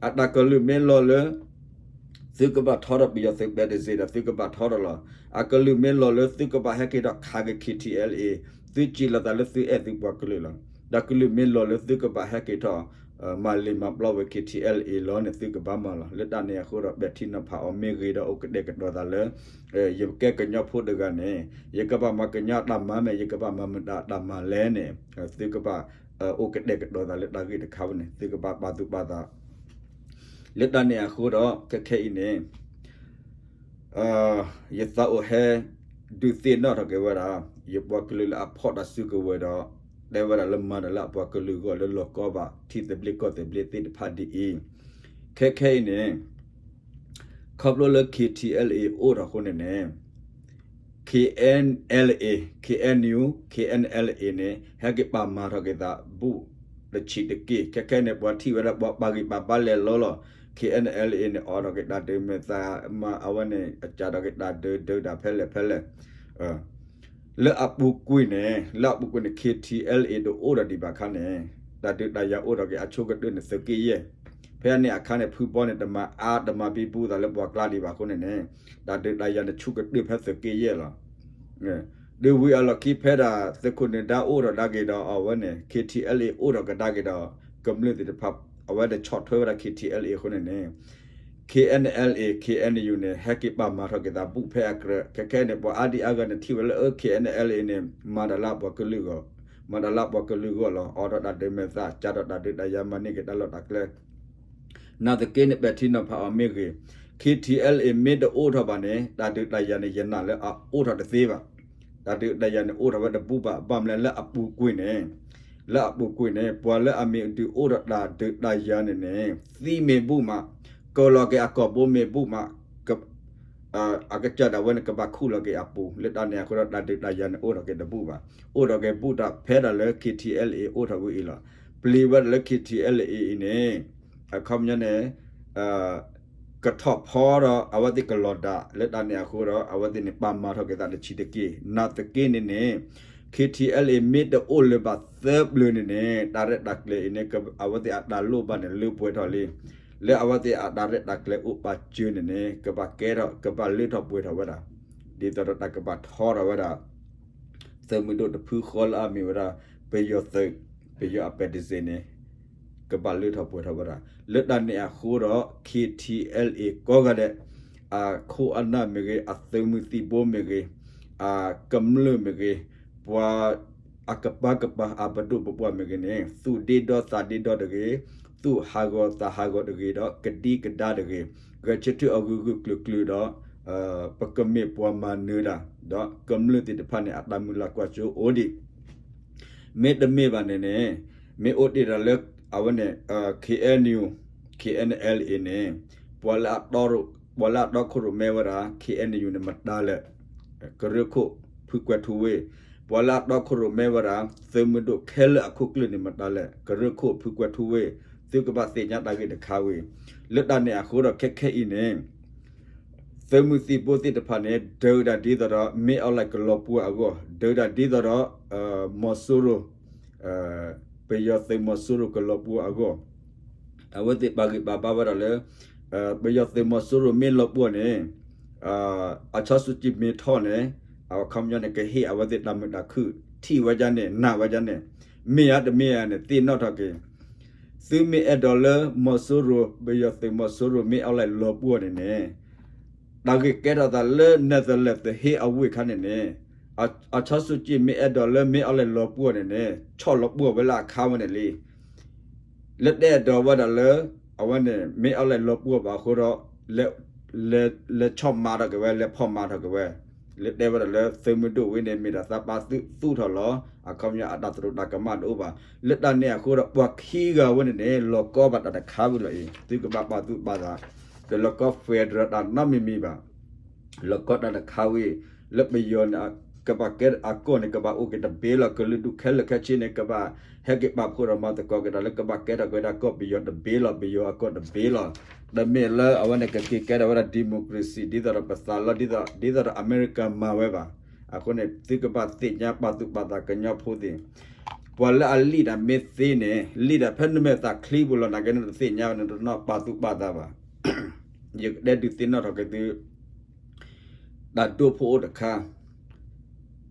အတၢ်ကလုၢ်မ့ၢ်လီၤလၢ သုကဘၣ်ထီထီၣ်ပယီၤသုးပဲတစ့ၢ်ဒီး သုကဘၣ်ထီထီၣ်လီၤ. အကလုၢ်မ့ၢ်လီၤလၢသုကဘၣ်ဟဲက့ၤထီၣ်ခးက့ၤ K T L A, သုစံးလီၤသးလၢသုအဲၣ်သုပှၤကလုာ်လီၤ. တၢ်ကလုၢ်မ့ၢ်လီၤလၢသုကဘၣ်ဟဲက့ၤထီၣ် မၤလ့ၤမၤပျီဝဲ K T L A လီၤန့ၣ် သုကဘၣ်မၤလီၤ. လၢတၢ်န့ၣ်အဃိဒီး ပဲာ်ထံနီၤဖးအီၤမ့ၢ်ဂ့ၤဒီး အိၣ်ကတဲာ်ကတီၤသးလၢ ယကဲကညီဖိတဂၤန့ၣ် ယကဘၣ်မၤကညီအတၢ်မၤမ့ၢ် ယကဘၣ်မၤမတၤတၢ်မၤလဲၣ်န့ၣ် သုကဘၣ် အိၣ်ကတဲာ်ကတီၤသးလၢတၢ်ဂ့ၢ်တခါဝဲန့ၣ် သုကဘၣ်ပာ်သူၣ်ပာ်သး လၢတၢ်န့ၣ်အဃိဒီး ခဲခဲအံၤန့ၣ် ယသးအိၣ်ဟဲ ဒုးသ့ၣ်နီၣ်ထီၣ်က့ၤဝဲဒၣ် ယပှၤကလုာ်လၢအဖီၣ်တၢ်စုကဝဲၤဒီး တဲဝဲဒၣ်လၢမၤတၢ်လၢအပှၤကလုာ်အဂီၢ် လၢလီၢ်ကီဘၣ်ထံသဘျ့ကီၢ်သဘျ့သ့ၣ်တဖၣ်ဒ်အံၤ, ခဲခဲအံၤန့ၣ် ခီဖျိလၢ K T L A အိၣ်ထီၣ်အဃိန့ၣ်န့ၣ် K N L A, K N U, K N L A န့ၣ် ဟဲက့ၤပာ်မၤထီၣ်က့ၤသးဘူးတဆံးတက့ၢ်. ခဲခဲန့ၣ် ပှၤထံၣ်ဝဲဒၣ်ပှၤပာ်ဂံၢ်ပာ်ဘါလဲၤလီၤလီၤ K N L A န့ၣ် အိးထီၣ်က့ၤတၢ်ဒုးမဲာ်သၣ် မၤအဝဲန့ၣ် အစးထီၣ်က့ၤတၢ်ဒုး ဒုးတၢ်ဖဲလဲၣ်ဖဲလဲၣ် လၢအပူၤကွံာ်န့ၣ် လၢအပူၤကွံာ်န့ၣ် K T L A တအိၣ်ဒီးဒံးဘၣ်ခါန့ၣ် တၢ်ဒုးတၢ်ယၤအိၣ်ထီၣ်က့ၤအဆိကတၢၢ်န့ၣ် သုးက့ယဲၢ်, ဖဲန့ၣ်အခါန့ၣ် ဖုဘီန့ၣ် တမၤအါတမၤဘံဘူသးလၢပှၤကျါဒံးဘၣ်အဃိန့ၣ်န့ၣ် တၢ်ဒုးတၢ်ယၤန့ၣ် ဆိကတၢၢ်ဖဲသုးက့ယဲၢ်လီၤ. ဒုးဝံၤအလီၢ်ခံဖဲဒၣ် သုးခိၣ်နၢၤဒါအိၣ်ထီၣ်ကဒါက့ၤဒီး အဝဲန့ၣ် K T L A အိၣ်ထီၣ်ကဒါက့ၤဒီး ကမျၢၢ်သ့ၣ်တဖၣ် အဝဲဒၣ်ဆီၣ်ထွဲဝဲဒၣ် K T L A အဃိန့ၣ်န့ၣ် K N L A, K N U န့ၣ် ဟဲက့ၤပာ်မၤထီၣ်က့ၤသးဘူးဖဲအကြၢး ခဲခဲန့ၣ် ပှၤအါဒံအါဂၤန့ၣ်ထံၣ်ဝဲလၢ K N L A န့ၣ် မၤတၢ်လၢအပှၤကလုာ်ဂီၢ်, မၤတၢ်လၢအပှၤကလုာ်ဂီၢ်လီၤ. အိးထီၣ်တၢ်ဒုးမဲာ်သၣ် စးထီၣ်တၢ်ဒုးတၢ်ယၤမၤန့ၢ်က့ၤတၢ်လီၢ်တၢ်ကျဲ နာ်သက့န့ၣ် ပဲာ်ထံနီၤဖးအီၤမ့ၢ်ဂ့ၤ, K T L A မ့ၢ်တအိၣ်ထီၣ်ဘၣ်န့ၣ် တၢ်ဒုးတၢ်ယၤန့ၣ် ယနာ်လၢအအိၣ်ထီၣ်တသ့ဘၣ်. တၢ်ဒုးတၢ်ယၤန့ၣ် အိၣ်ထီၣ်ဝဲတဘူးဘၣ် ဘၣ်မနုၤလၢအပူၤကွံာ်န့ၣ်, လၢအပူၤကွံာ်န့ၣ် ပှၤလၢအမ့ၢ်ဒုးအိၣ်ထီၣ်တၢ်ဒုးတၢ်ယၤန့ၣ်န့ၣ် သံမ့ၢ်ဘူးမး, ကလီၤက့ၤအကီၢ်ဘိမ့ၢ်ဘူးမး, အကစၢ်ဒၣ်ဝဲန့ၣ် ကဘၣ်ခူၣ်လီၤက့ၤအပူၤ လၢတၢ်န့ၣ်အဃိဒီး တၢ်ဒုးတၢ်ယၤန့ၣ် အိၣ်ထီၣ်က့ၤတဘူးဘၣ်. အိၣ်ထီၣ်က့ၤဘူးတၢ်ဖဲဒၣ်လၢ K T L A အိၣ်ထီၣ်ဝဲအံၤလီၤ. ပျံၤဝဲဒၣ်လၢ K T L A အံၤန့ၣ် အခီပညီန့ၣ် ကထီၣ်ဖီဒီး အဝဲသ့ၣ်ကလီၤဒၣ် လၢတၢ်န့ၣ်အဃိဒီး အဝဲသ့ၣ်န့ၣ် ပာ်မၤထီၣ်က့ၤသးတဆံးတက့ၢ်. နာ်သက့န့ၣ်န့ၣ် K T L A မ့ၢ်တအိၣ်လၢၤဘၣ်သၢပျၢၤန့ၣ်န့ၣ် တၢ်ရဲၣ်တၢ်ကျဲၤအံၤန့ၣ် အဝဲသ့ၣ်အတၢ်လိၣ်ဘၣ်န့ၣ် လၢပှဲၤထီၣ်လံ. လၢအဝဲသ့ၣ်အတၢ်ရဲၣ်တၢ်ကျဲၤအိၣ်ပာ်စၢၤန့ၣ်န့ၣ် ကဘၣ်ကဲထီၣ် ကဘၣ်လၢထီၣ်ပှဲၤထီၣ်ဝဲဒၣ် ဒ်သိးဒီးတၢ်ကဘၣ်ထီထီၣ်ဝဲဒၣ် သုးမုၢ်ဒိၣ်တဖုဃီလၢအမ့ၢ်ဝဲဒၣ် ပယီၤသုး ပယီၤအပဲတစ့ၣ်န့ၣ် ကဘၣ်လၢထီၣ်ပှဲၤထီၣ်ဝဲဒၣ် လၢတၢ်န့ၣ်အဃိဒီး K T L A ကိးဂၤဒဲး အခိၣ်အနၢ်မ့ၢ်ဂ့ၤ အသုးမုၢ်သံၣ်ဘိမ့ၢ်ဂ့ၤ အကမျၢၢ်မ့ၢ်ဂ့ၤ ပှၤအကပၤကပၤအပဒိၣ်ပပှၢ်မ့ၢ်ဂ့ၤန့ၣ် သူၣ်ဒ့ဒီသးဒ့ဒီတဂ့ၤ, သူၣ်ဟးဂီၤသးဟးဂီၤတဂ့ၤဒီး ကဒံကဒါတဂ့ၤ, ဂဲၤဆၢထၢၣ်အီၤဂုာ်ဂုာ်ကျုာ်ကျုာ်ဒီး ပကမ့ၢ်ပှၤမၤနၢၤတၢ် ဒီးကမျၢၢ်သ့ၣ်တဖၣ်န့ၣ် အတၢ်မုၢ်လၢ်ကွၢ်စိအိၣ်ဒံး မ့တမ့ၢ်ဘၣ်န့ၣ်န့ၣ် မ့ၢ်အိၣ်တ့ၢ်ဒီးလၢ အဝဲန့ၣ် K N U, K N L A န့ၣ် ပှၤလၢအတီ ပှၤလၢအတီခိၣ်ရိၣ်မဲဝဲဒၣ် K N U န့ၣ် မတၤလဲၣ်, ကရၢခိၣ်ဖုကွဲၤထူဝ့, ပှၤလၢအတီခိၣ်ရိၣ်မဲဝဲဒၣ် သုးမုၢ်ဒိၣ်ခဲလၢာ်အခိၣ်ကျၢၢ်န့ၣ် မတၤလဲၣ်, ကရၢခိၣ်ဖုကွဲၤထူဝ့, သုကဘၣ်သ့ၣ်ညါတၢ်ဂ့ၢ်တခါဝဲ, လၢတၢ်န့ၣ်အဃိဒီးခဲခဲအံၤန့ၣ် သုးမုၢ်သံၣ်ဘိသ့ၣ်တဖၣ်န့ၣ် ဒုးတၢ်ဒ်သိးဒီး မ့ၢ်အီၤလဲၣ်ကလီၤပှီၢ်အဂီၢ်, ဒုးတၢ်ဒ်သိးဒီး မီၤစိရိၤ ပယီၤသုးမီၤစိရိၤကလီၤပှီၢ်အဂီၢ်, အဝဲသ့ၣ်ပာ်ဂံၢ်ပာ်ဘါဝဲဒၣ်လၢ ပယီၤသုးမီၤစိရိၤမ့ၢ်လီၤပှီၢ်န့ၣ် အချီဆူကၠံမ့ၢ်ထီၣ်န့ၣ် အခီပညီန့ၣ် ကဟ့ၣ်အဝဲသ့ၣ်တၢ်မုာ်တၢ်ခုၣ် ထံၣ်ဝဲဒ်န့ၣ် နာ်ဝဲဒ်န့ၣ်, မ့ၢ်ဧါတမ့ၢ်ဧါန့ၣ် သ့ၣ်နီၣ်ထီၣ်က့ၤ သုမ့ၢ်အဲၣ်ဒိးလၢမီၤစိရိၤ ပယီၤသုးမီၤစိရိၤမ့ၢ်အီၤလဲၣ်လီၤပှီၢ်န့ၣ်န့ၣ် တၢ်ဂ့ၢ်ကဲထီၣ်သးလၢ နဲၣ်သလဲး သဟ့အဝ့ၢ်ခါန့ၣ်န့ၣ် အချီဆူကၠံမ့ၢ်အဲၣ်ဒိးလၢမ့ၢ်အီၤလဲၣ်လီၤပှီၢ်န့ၣ်န့ၣ် ဆီၣ်လီၤပှီၢ်ဝဲလၢအခါဝဲန့ၣ်လံ. လၢတအဲၣ်ဒိးဝဲဒၣ်လၢ အဝဲန့ၣ် မ့ၢ်အီၤလဲၣ်လီၤပှီၢ်ဘၣ်အဃိဒီး လဲၤဆီၣ်မၤထီၣ်က့ၤဝဲ လဲၤဖီၣ်မၤထီၣ်က့ၤဝဲ, လၢတဲဝဲဒၣ်လၢသုးမုၢ်ဒိၣ်ဝဲန့ၣ် မ့ၢ်ဒၣ်သးပာ်သူၣ်ထီၣ်လီၤ. အခီပညီအတၢ်သရူးတၢ်ကမၣ်တအိၣ်ဘၣ်. လၢတၢ်န့ၣ်အဃိဒီး ပှၤခံဂၤဝဲန့ၣ်န့ၣ် လီၤကီဘၣ်တၢ်တခါဝံၤလီၤအံၤ သုကဘၣ်ပာ်သူၣ်ပာ်သး, တလီၤကီ federal တၢ်နီတမံၤမံၤဘၣ်. လီၤကီတၢ်တခါဝံၤ လၢပယီၤန့ၣ် ကဘၣ်ကဲအကီၢ်န့ၣ် ကဘၣ်အိၣ်က့ၤတဘ့ၣ်လီၤ. ကလုာ်ဒူၣ်ခဲလၢာ်ခဲဆ့န့ၣ် ကဘၣ်ဟဲက့ၤပာ်ဖှိၣ်ဒီးမၤသကိးက့ၤတၢ်လၢကဘၣ်ကဲထီၣ်က့ၤဝဲဒၣ်ကီၢ်ပယီၤတဘ့ၣ်လီၤ. ပယီၤအကီၢ်တဘ့ၣ်လီၤ. တမ့ၢ်လၢအဝဲန့ၣ်ကက့ၤကဲထီၣ်ဝဲဒၣ် democracy ဒ်သိးဒီးပသးလီ ဒ်သိး ဒ်သိးဒီးအမဲရကၤမၤဝဲဘၣ်. အဃိန့ၣ် သုကဘၣ်သ့ၣ်ညါပာ်သူၣ်ပာ်သးကညီဖိသ့ၣ် ပှၤလၢအလံၣ်တၢ်မ့ၢ်သ့န့ၣ် လံၣ်တၢ်ဖဲနမဲာ်သးချံပူၤလီၤ နာ်က့န့ၣ်တသ့ၣ်ညါဘၣ်န့ၣ် တနီၣ်ပာ်သူၣ်ပာ်သးဘၣ်. ယကတဲဒုးသ့ၣ်နီၣ်ထီၣ်က့ၤသု တၢ်ဒိၣ်ဖိအိၣ်တခါ,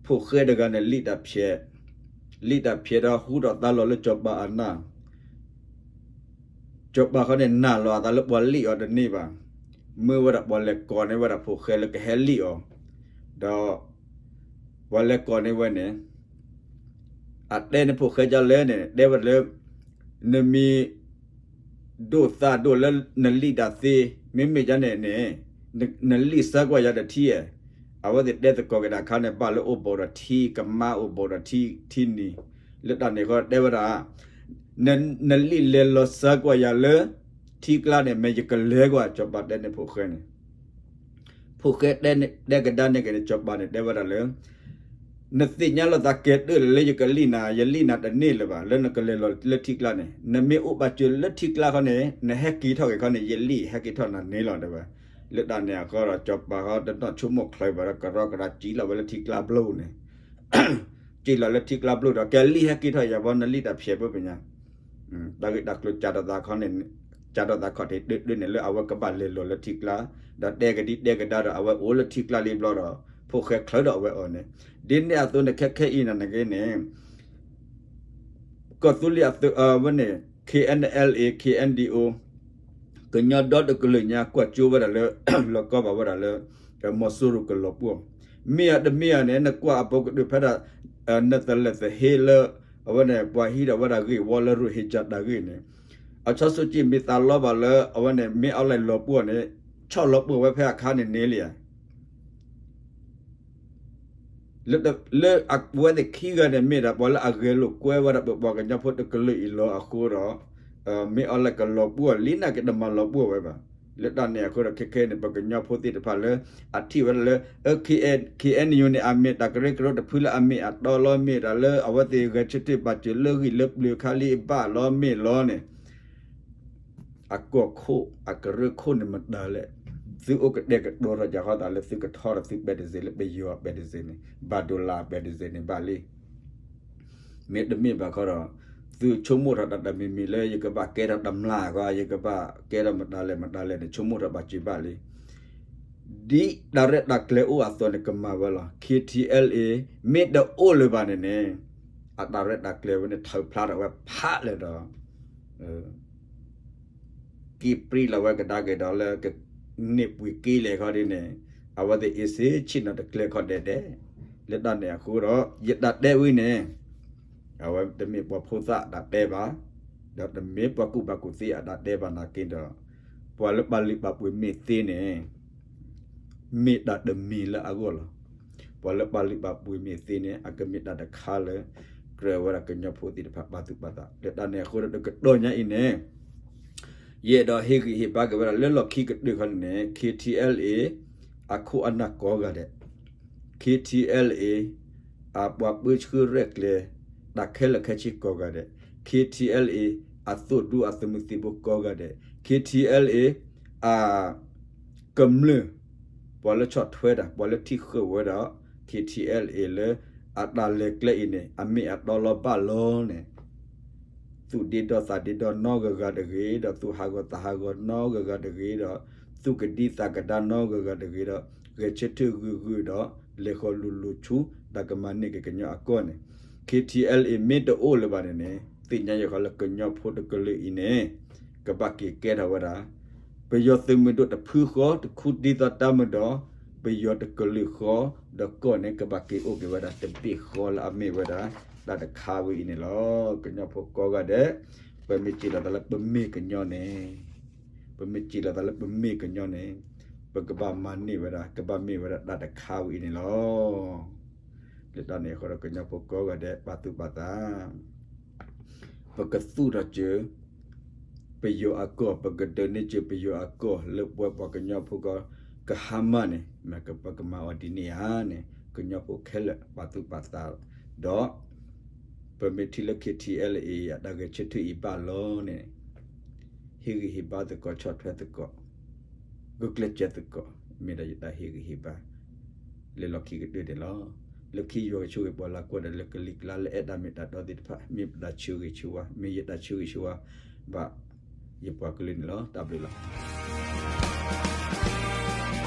ဖိၣ်ဃဲတဂၤန့ၣ် လံၣ်တၢ်ဖျဲး, လံၣ်တၢ်ဖျဲးဒီးဟူထီၣ်သါလီၤလၢစီၤပၤအနၢ် စီၤပၤခီန့ၣ် နာ်လီၤအသးလၢပှၤလံၣ်အီၤတန့ၢ်ဘၣ်. မ့ၢ်ဝဲဒၣ်ပှၤလဲၤကိးန့ၢ်ဝဲဒၣ်ဖိၣ်ဃဲလၢကဟဲလံၣ်အီၤ, ဒီးပှၤလဲၤကိးန့ၢ်ဝဲန့ၣ် အတဲန့ၣ်ဖိၣ်ဃဲဒ်လဲၣ်န့ၣ် တဲဝဲဒၣ်လၢ နမ့ၢ် ဒိၣ်သးဒိၣ်လၢနလံၣ်တၢ်သ့, မ့မ့ၢ်ဒ်န့ၣ်န့ၣ် နလံၣ်စၢကွၢ်ယၤတထံၣ်ဧါ. အဝဲသ့ၣ်တဲသကိးက့ၤတၢ်အခါန့ၣ် ဘၣ်လၢအိၣ်ဘူးဒီးထံကမါ အိၣ်ဘူးဒီးထံထံနံၤ, လၢတၢ်န့ၣ်ဃီတဲဝဲဒၣ် နလံၣ်လဲၤလီၤစၢကွၢ်ယၤလၢထံကျါန့ၣ် မ့ၢ်ယကလဲၤကွၢ် စီၤပၤတဲန့ၣ်ဖိၣ်ဃဲန့ၣ် ဖိၣ်ဃဲတဲကဒါန့ၢ်က့ၤန့ၣ် စီၤပၤန့ၣ်တဲဝဲဒၣ်လၢ နသ့ၣ်ညါလိာ်သးကဲတၢၢ်လၢယကလံၣ်နၤ, ယလံၣ်နၤတန့ၢ်လၢၤဘၣ် လၢနကလဲၤလီၤလၢထံကျါန့ၣ်, နမ့ၢ်အိၣ်ဘၣ်စၢၤလၢထံကျါခီန့ၣ် နဟဲက့ၤထီၣ်က့ၤခီန့ၣ် ယလံၣ်ဟဲက့ၤထီၣ်နၤန့ၢ်လီၤတဲဝဲ. လၢတၢ်န့ၣ်အဃိဒီး စီၤပၤဃီတနီၣ်ဆိကမိၣ်ချၢဘၣ်ဒီး ကရီကဒါစံၣ်လီၤဝဲလၢထံကျါဘျီန့ၣ် စံၣ်လီၤလၢထံကျါဘျီဒီး ကဲလံၣ်ဟဲက့ၤထီၣ်ယၤဘီ နလံၣ်တၢ်ဖျဲးဘၣ်ပညါ တၢ်ဂ့ၢ်တၢ်ကျိၤကးထီၣ်သးခီန့ၣ် ကးထီၣ်သးခီၣ်ထံးတၢ်တၢ်န့ၣ် လၢအဝဲကဘၣ်လဲၤလီၤလၢထံကျါ, ဒီးတဲကဒံတဲကဒါဒီး အဝဲအိၣ်လၢထံကျါလံဘျီဒီး ဖိၣ်ဃဲချၢဒီးအဝဲအီၤန့ၣ်, ဒ်န့ၣ်အသိးန့ၣ် ခဲခဲအံၤနၤနက့န့ၣ် ကီၢ်သူလ့ၤအသုးအဝဲန့ၣ် K N L A K N D O ကညီဒီတကလုာ်ညါ ကွၢ်ကၠိဝဲဒၣ်လၢ လီၤကီဘၣ်ဝဲဒၣ်လၢ မီၤစိရိၤကလီၤပှီၢ်, မ့ၢ်အတမ့ၢ်ဧါန့ၣ် နကွၢ်အဘူးကတၢၢ်ဖဲဒၣ် နသလဲၣ်သဟ့လၢ အဝဲန့ၣ် ပှၤဟံးထီၣ်ဝဲဒၣ်ဂ့ၢ်ဝီလၢရိၣ်ဟ့ၣ်ကၠၢ်တၢ်ဂ့ၢ်န့ၣ်, အစီၤစူၤကၠံၣ်မ့ၢ်သးလီဘၣ်လၢ အဝဲန့ၣ် မ့ၢ်အီၤလဲၣ်လီၤပှီၢ်န့ၣ် ဆီၣ်လီၤပှီၢ်ဝဲဖဲအခါန့ၣ်န့ၣ်လံဧါ လၢအဝဲသ့ၣ်ခံဂၤန့ၣ် မ့ၢ်ဒၣ်ပှၤလၢအဂဲၤလိာ်ကွဲဝဲဒၣ်ပပှၤကညီဖိတကလုာ်အံၤလီၤအဃိဒီး မ့ၢ်အီၤလဲၣ်ကလီၤပှီၢ်လံနာ်က့တမၤလီၤပှီၢ်ဝဲဘၣ်. လၢတၢ်န့ၣ်အဃိဒီး ခဲခဲန့ၣ် ပကညီဖိသ့ၣ်တဖၣ်လၢ အထံၣ်ဝဲဒၣ်လၢ K N K N U န့ၣ် အမ့ၢ်တၢ်ကရၢကရိတဖုလၢအမ့ၢ်အတီလီၤ မ့ၢ်တၢ်လၢအဝဲသ့ၣ်ဂဲၤဆၢထၢၣ်ဘၣ်စၢၤလၢဂံၢ်လၢပျၢၤခါလံဘၣ်လီၤမ့ၢ်လီၤန့ၣ် အကီၢ်ခိၣ်အကရၢခိၣ်န့ၣ်မတၤလဲၣ်, သုအိၣ်ကတဲာ်ကတီၤထီၣ်ယၤဃီသးလၢသုကထီထီၣ်သုပဲတစ့းလၢပယီၤပဲတစ့းန့ၣ် ဘၣ်ဒိလၢပဲတစ့းန့ၣ်ဘၣ်လံ. မ့တမ့ၢ်ဘၣ်ခီဒီး သုဆိကမိၣ်ထီၣ်တၢ်တမံၤမံၤလၢယကဘၣ်ကဲထီၣ်တမျၢ်အဂီၢ် ယကဘၣ်ကဲထီၣ်မတၤလဲၣ်မတၤလဲၣ်န့ၣ် ဆိကမိၣ်ထီၣ်ဘၣ်စ့းဘၣ်လံ. ဒ်တၢ်ရဲၣ်တၢ်ကျဲၤအိၣ်အသိးန့ၣ် ကမၤဝဲလီၤ. K T L A မ့ၢ်တအိၣ်လၢၤဘၣ်န့ၣ်န့ၣ် အတၢ်ရဲၣ်တၢ်ကျဲၤဝဲန့ၣ် ထုးဖျါထီၣ်ဝဲဖးလဲၣ်ဒီး က့ၤပြံလီၤဝဲကဒါက့ၤဒီးလၢ ကန့ၢ်ပှ့ၤက့ၤလဲၣ်ခီဒ်န့ၣ် အဝဲသ့ၣ်အ့စ့ဆ့ၣ်နီၤ တကျဲၤခီဒဲးဒဲး. လၢတၢ်န့ၣ်အဃိဒီး ယတၢ်တဲဝဲန့ၣ် အဝဲတမ့ၢ်ပှၤဖိသၣ်အတၢ်တဲဘၣ်, ဒီးတမ့ၢ်ပှၤကူၣ်ဘၣ်ကူၣ်သ့အတၢ်တဲဘၣ်နာ်က့ဒီး ပှၤလၢပာ်လုၢ်ပာ်ပှ့ၤမ့ၢ်သ့န့ၣ် မ့ၢ်တၢ်တမံၤလၢအဂီၢ်လီၤ. ပှၤလၢပာ်လုၢ်ပာ်ပှ့ၤမ့ၢ်သ့န့ၣ် အကမ့ၢ်တၢ်တခါလၢ ကြၢးဝဲဒၣ်ကညီဖိသ့ၣ်တဖၣ်ပာ်သူၣ်ပာ်သး လၢတၢ်န့ၣ်အဃိဒီးတကတီၢ်ညါအံၤန့ၣ် ယအဲၣ်ဒိးဟ့ၣ်ဂံၢ်ဟ့ၣ်ဘါက့ၤဝဲဒၣ်လၢလီၢ်ခံကတၢၢ်ခီန့ၣ်န့ၣ် K T L A အခိၣ်အနၢ်ကိးဂၤဒဲး, K T L A အပှၤပၢဆှၢရဲၣ်ကျဲၤ တၢ်ခဲလၢာ်ခဲဆ့ကိးဂၤဒဲး, K T L A အသိၣ်ဒူအသုးမုၢ်သံၣ်ဘိကိးဂၤဒဲး, K T L A အ ကမျၢၢ် ပှၤလၢဆီၣ်ထွဲတၢ် ပှၤလၢထံၣ်ဃုာ်ဝဲဒၣ် K T L A လၢ အတၢ်လဲၤကျဲအံၤန့ၣ် အမ့ၢ်အတီလီၤဘၣ်လီၤန့ၣ် သူၣ်ဒ့ဒီသးဒ့ဒီနီတဂၤဂၤတဂ့ၤဒီး သူၣ်ဟးဂီၤသးဟးဂီၤနီတဂၤဂၤတဂ့ၤဒီး သူၣ်ကဒံသးကဒါနီတဂၤဂၤတဂ့ၤဒီး ဂဲၤဆၢထၢၣ်ဂုာ်ဂုာ်ဒီး လဲၤဃီၤလိၤလိၤဆူ တၢ်ကမၤန့ၢ်က့ၤကညီအကီၢ်န့ၣ် K T L A မ့ၢ်တအိၣ်လၢၤဘၣ်န့ၣ်န့ၣ် သ့ၣ်ညါယဲၢ်ဃီလၢကညီဖိတကလုာ်အံၤန့ၣ် ကဘၣ်က့ၤကဲထီၣ်ဝဲဒၣ် ပယီၤသုးမုၢ်ဒိၣ်တဖုဃီ တခူဒ်သိးတၢ်မုၢ်ဒီး ပယီၤတကလုာ်ဃီ ဒီးကီၢ်န့ၣ်ကဘၣ်က့ၤအိၣ်က့ၤဝဲဒၣ်တဘ့ၣ်ဃီလၢအမ့ၢ်ဝဲဒၣ် တၢ်တခါဝဲအံၤန့ၣ်လီၤ. ကညီဖိကိးဂၤဒဲး ပမ့ၢ်စံးလီၤသးလၢပမ့ၢ်ကညီန့ၣ် ပမ့ၢ်စံးလီၤသးလၢပမ့ၢ်ကညီန့ၣ် ပကဘၣ်မၤန့ၢ်ဝဲဒၣ် ကဘၣ်မ့ၢ်ဝဲဒၣ်တၢ်တခါဝဲအံၤန့ၣ်လီၤ. လၢတၢ်န့ၣ်အဃိဒီး ကညီဖိကိးဂၤဒဲး ပာ်သူၣ်ပာ်သး ပကသူၣ်ထီၣ်စၢၤ ပယီၤအကီၢ်, ပကဒုးန့ၢ်စၢၤပယီၤအကီၢ် လၢပဝဲပှၤကညီဖိကီၢ် ကဟါမၢ်န့ၣ် မ့ၢ်ပကမၤအီၤဒ်န့ၣ်ဧါန့ၣ် ကညီဖိခဲလၢာ် ပာ်သူၣ်ပာ်သး ဒီး ပမ့ၢ်ထံၣ်လၢ K T L A အတၢ်ဂဲၤဆၢထၢၣ်အံၤဘၣ်လီၤန့ၣ် ဟ့ၣ်ဂံၢ်ဟ့ၣ်ဘါသကိး ဆီၣ်ထွဲသကိး ဂုာ်ကျဲးစၢးသကိး မ့ၢ်ဒၣ်ယတၢ်ဟ့ၣ်ဂံၢ်ဟ့ၣ်ဘါ လၢလီၢ်ခံကတၢၢ်န့ၣ်လီၤ. လၢခံယွၤကဆိၣ်ဂ့ၤပှၤလၢကွၢ်ဒီးလၢကလံၤကျါလၢအဲၣ်တၢ်မ့ၢ်တၢ်တီသ့ၣ်တဖၣ် မ့ၢ်ပတၢ်ဆၢဂ့ၤဆၢဝါ မ့ၢ်ယတၢ်ဆၢဂ့ၤဆၢဝါ ဘၣ်ယပှၤကလုာ်န့ၣ်လီၤ. တၢ်ဘျုးလီၤ.